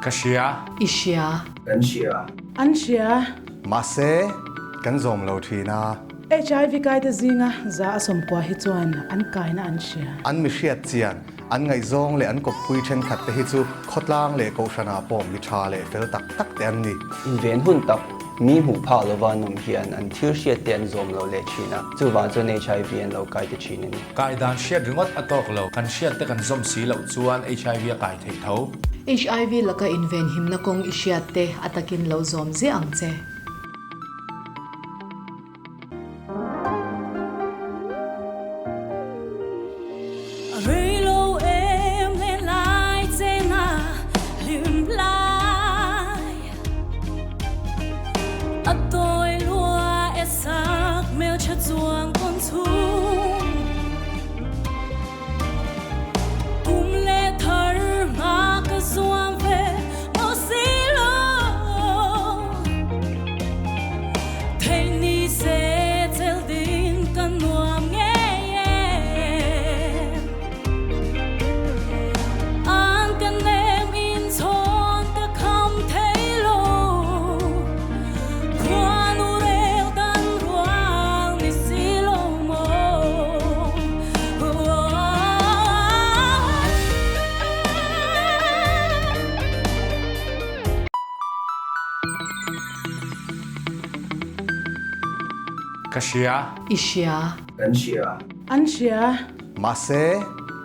Ka hria. I hria. Kan hria. An hria. Mahse, kan zawm lo thin a. HIV kaite zinga za a sawmkua hi chuan an kaina an hria. An mi hriat chian, an ngaihzawng leh an kawppui thenkhat te hi chu khawtlang leh kohhranah pawh mi tha leh fel tak tak te an ni. Inven hun tak, mi hmuh phah lova an awm hian an thil hriat te an zawm lo leh thin a, chuvang chuan HIV an lo kai ta thin a ni. Kai dan hriat ringawt a tawk lo, kan hriat te kan zawm si loh chuan HIV a kai theih tho. HIV laka inven himna kawng i hriat te a takin lo zawm ziah ang che. Ka hria. I hria. Kan hria. An hria. Mahse,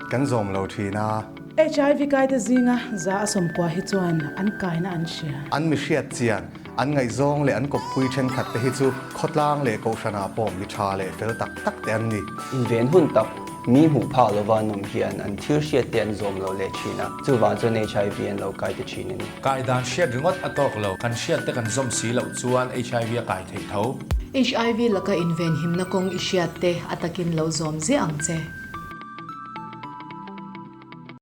kan zawm lo thin a. HIV kaite zinga za a sawmkua hi chuan an kaina an hria. An mi hriat chian, an ngaihzawng leh an kawppui thenkhat te hi chu khawtlang leh kohhranah pawh mi tha leh fel tak tak te an ni. Inven hun tak, mi hmuh phah lova an awm hian an thil hriat te an zawm lo leh thin a, chuvang chuan HIV an lo kai ta thin a ni. Kai dan hriat ringawt a tawk lo, kan hriat te kan zawm si loh chuan HIV a kai theih tho. HIV laka inven himna kawng i hriat te a takin lo zawm ziah ang che.